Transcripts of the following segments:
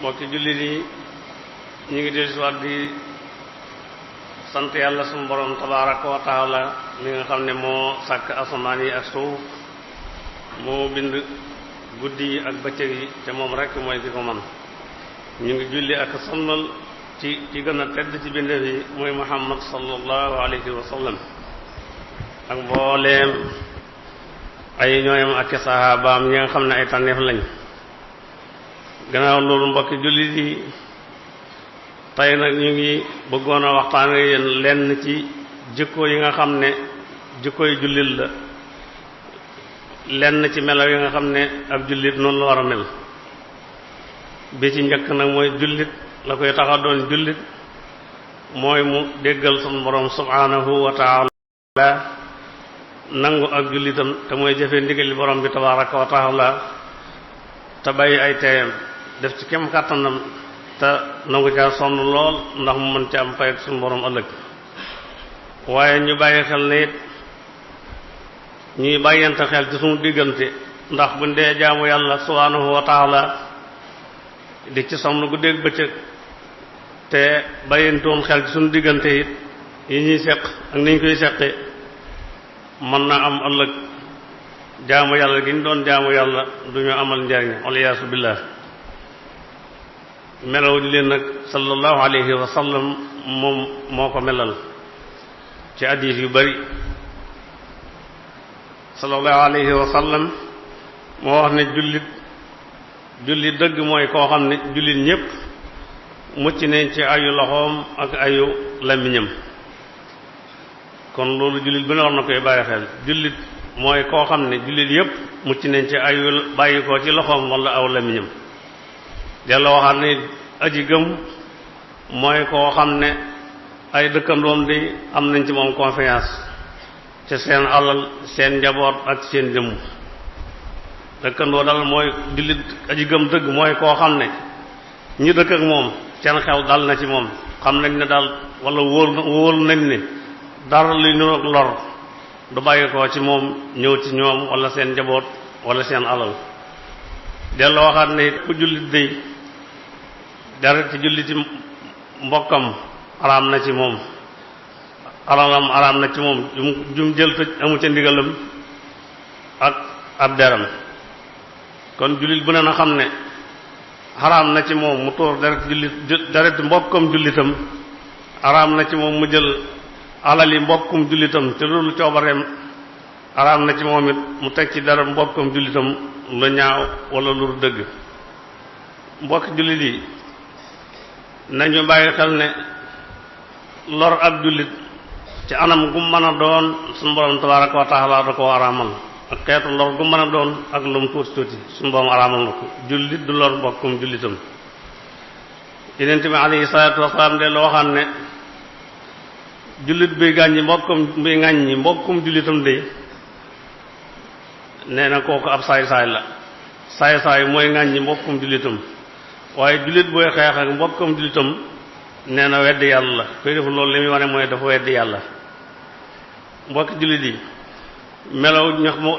mbokki jullit yi ñu ngi dellu si waat di sant yàlla sunu borom tabaaraka wa taala mi nga xam ne moo sàkk asamaan yi ak suuf moo bind guddi yi ak bëccëg yi te moom rekk mooy ki ko man ñu ngi julli ak sonnal ci gën a tedd ci bindeef yi mooy Muhammad sallallahu alayhi wa sallam ak mbooleem ay ñooyam ak sahabaam ñi nga xam ne ay tànneef lañ. gannaaw loolu mbokki jullit yi tey nag ñu ngi bëggoon a waxtaan ak yéen lenn ci jikko yi nga xam ne jikkoy jullit la, lenn ci melaw yi nga xam ne ab jullit noonu la war a mel. bi ci njëkk nag mooy jullit la koy tax a doon jullit mooy mu déggal sunu borom subhanahu wa taala, nangu ak jullitam te mooy jëfe ndigali borom bi tabaraka wa taala te bàyyi ay teeyam, def ci kem kàttanam te nangu caa sonn lool ndax mu mën ci am fay ak suñu borom ëllëg. waaye ñu bàyyi xel ne it ñuy bàyyante xel ci suñu diggante, ndax buñ dee jaamu yàlla subhanahu wa taala di ci sonn guddeeg bëccëg te bàyyantoon xel ci suñu diggante it yi ñuy seq ak ni ñu koy seqe, mën na am ëllëg jaamu yàlla gi ñu doon jaamu yàlla du ñu amal njariñ waliyaasu billah. melaw di leen nag sallallahu alayhi wa sallam moom moo ko melal ci hadiis yu bari. sallallahu alayhi wa sallam moo wax ne jullit dëgg mooy koo xam ne jullit ñépp mucc nañ ci ayu loxoom ak ayu làmmiñam. kon loolu jullit bi ne war na koy bàyyi xel. jullit mooy koo xam ne jullit yépp mucc nañ ci ayu bàyyi ko ci loxoom wala aw làmmiñam. delloo waxaat ne aji gëm mooy koo xam ne ay dëkkandoom di am nañ ci moom confiance ci seen alal, seen njaboot ak seen jëmm. dëkkandoo dal mooy jullit aji gëm dëgg mooy koo xam ne ñi dëkk ak moom seen xel dal na ci moom, xam nañ ne daal wala wóor nañ ne dara luy niroog lor du bàyyi ko ci moom ñëw ci ñoom wala seen njaboot wala seen alal. delloo waxaat ne ku jullit day dara ci julliti mbokkam araam na ci moom, alalam araam na ci moom, jum jël tëj amu ca ndigalam ak ab deram. kon jullit bu ne na xam ne araam na ci moom mu tóor deret mbokkam jullitam, araam na ci moom mu jël alali mbokkum jullitam te loolu coobareem, araam na ci moom it mu teg ci dara mbokkum jullitam lu ñaaw wala lu dëgg. mbokki jullit yi nañu bàyyi xel ne lor ab jullit ci anam gu mën a doon suñu borom tabaraka wa taala da koo araamal, ak xeetu lor gu mën a doon ak lu mu tuuti tuuti suñu borom araamal na ko. jullit du lor mbokkum jullitam. Yonent bi alayhi salaatu wasalaam de loo waxaan ne jullit buy ŋàññi mbokkum jullitam de nee na kooku ab saay-saay la. saay-saay mooy ŋàññi mbokkum jullitam, waaye jullit booy xeex ak mbokkum jullitam nee na weddi yàlla la. koy def loolu li muy wane mooy dafa weddi yàlla. mbokki jullit yi melaw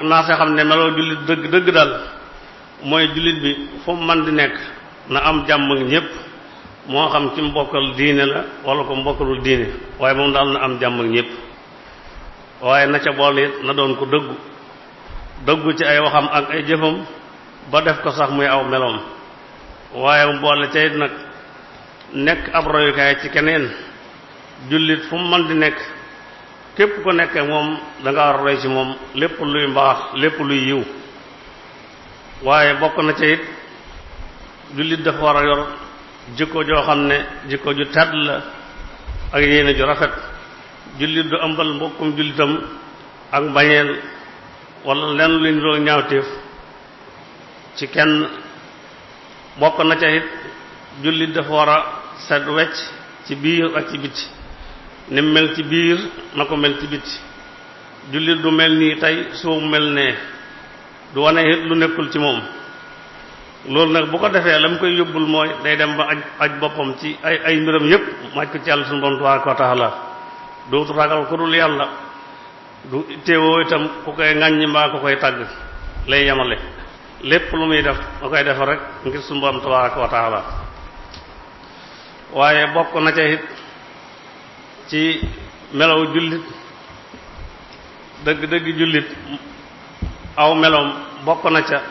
naa see xam ne melaw jullit dëgg daal mooy jullit bi fu mu man di nekk na am jàmm ak ñépp, moo xam ci mbokkal diine la wala ko mbokkalul diine, waaye moom daal na am jàmm ak ñépp. waaye na ca bool it na doon ko dëggu ci ay waxam ak ay jëfam ba def ko sax muy aw meloom. waaye mu boole ca it nag nekk ab royukaay ci keneen. jullit fu mu mën di nekk képp ko nekk moom danga war a roy ci moom lépp luy mbaax, lépp luy yiw. waaye bokk na ca it jullit dafa war a yor jikko joo xam ne jikko ju tedd la ak yéene ju rafet. jullit du ëmbal mbokkum jullitam ak mbañeel wala lenn luy niroo ñaawteef ci kenn. bokk na ca it jullit dafa war a set wecc ci biir ak ci biti. ni mel ci biir na ko mel ci biti. jullit du mel nii tey soo mel ne du wane it lu nekkul ci moom. loolu nag bu ko defee la mu koy yóbbul mooy day dem ba aj boppam ci ay mbiram yépp maj ko ci yàlla suñu borom tabaaraka wa taala. dootu ragal ku dul yàlla, du teewoo itam ku koy ŋàññi mbaa ku koy tàgg, lay yemale. lépp lu muy def da koy defal rek ngir suñu borom tabaaraka wa taala. waaye bokk na ca it ci melaw jullit dëgg jullit aw meloom bokk na ca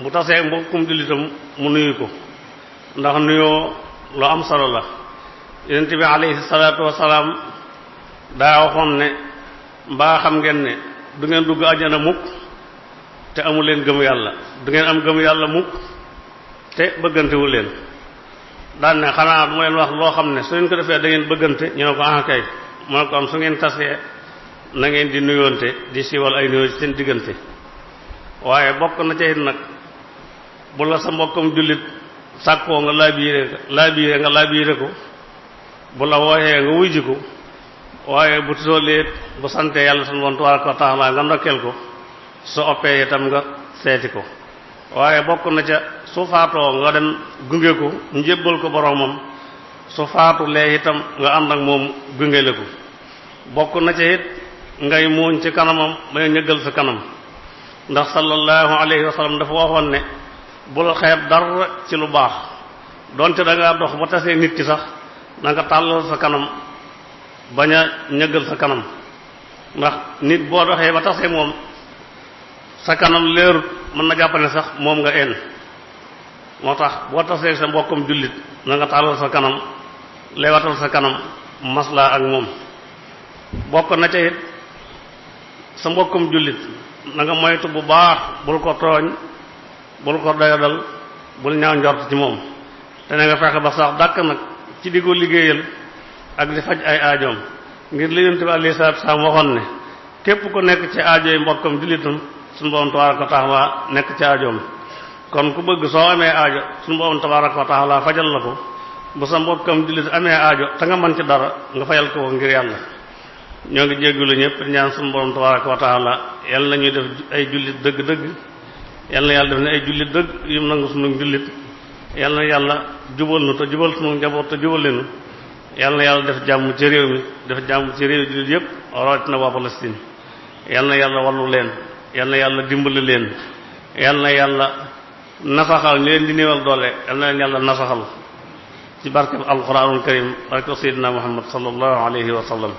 bu tasee mbokkum jullitam mu nuyu ko ndax nuyoo lu am solo la. yonent bi alayhi salaatu wasalaam daa waxoon ne mbaa xam ngeen ne du ngeen dugg àjjana mukk te amul leen gëm yàlla, du ngeen am gëm yàlla mukk te bëggantewul leen. daan ne xanaa du ma leen wax loo xam ne su ngeen ko defee da ngeen bëggante, ñu ne ko ah kay, mu ne ko am su ngeen tasee na ngeen di nuyoonte di siiwal ay nuyoo ci seen diggante. waaye bokk na ca it nag bu la sa mbokkam jullit sàkkoo nga laabiire ko bu la wooyee nga wujji ko, waaye bu tisoolee bu sante yàlla sunu Boroom tabaaraka wa taala nga ndokkeel ko, su oppee itam nga seeti ko. waaye bokk na ca su faatoo nga dem gunge ko njébbal ko boromam, su faatulee itam nga ànd ak moom gungele ko. bokk na ca it ngay muuñ ci kanamam may ñëggal sa kanam, ndax sallallahu alayhi wa sallam dafa waxoon ne bul xeeb dara ci lu baax, donte da ngaa dox ba tasee nit ki sax na nga tàllal sa kanam bañ a ñëggal sa kanam, ndax nit boo doxee ba tasee moom sa kanam leerut mën na jàpp ne sax moom nga en. moo tax boo tasee sa mbokkam jullit na nga tàllal sa kanam leewatal sa kanam maslaa ak moom. bokk na ca it sa mbokkam jullit na nga moytu bu baax, bul ko tooñ, bul ko doyadal, bul ñaaw njort ci moom, te na nga fexe ba sax dàkk nag ci di ko liggéeyal ak di faj ay aajoom, ngir li Yonent bi alayhi salaatu wa salaam waxoon ne képp ku nekk ci aajooy mbokkam jullitam sunu Boroom tabaaraka wa taala nekk ci aajoom. kon ku bëgg soo amee aajo sunu Boroom tabaaraka wa taala fajal la ko, bu sa mbokkam jullit amee aajo te nga mën ci dara nga fayal ko ngir yàlla. ñoo ngi jéggulu ñëpp di ñaan sunu Boroom tabaaraka wa taala yàlla na ñuy def ay jullit dëgg-dëgg, yàlla na yàlla def ne ay jullit dëgg yum nangu sunu jullit, yàlla na yàlla jubal nu te jubal sunu njaboot te jubal leenu, yàlla na yàlla def jàmm ci réew mi, def jàmm ci réew jullit yëpp rawatina waa Palestine. yàlla na yàlla wallu leen, yàlla na yàlla dimbali leen, yàlla na yàlla nasaxal ñu leen di néewal doole, yàlla na leen yàlla nasaxal ci barke alquranul karim barke sayyidina Muhammad sallallahu alayhi wa sallam.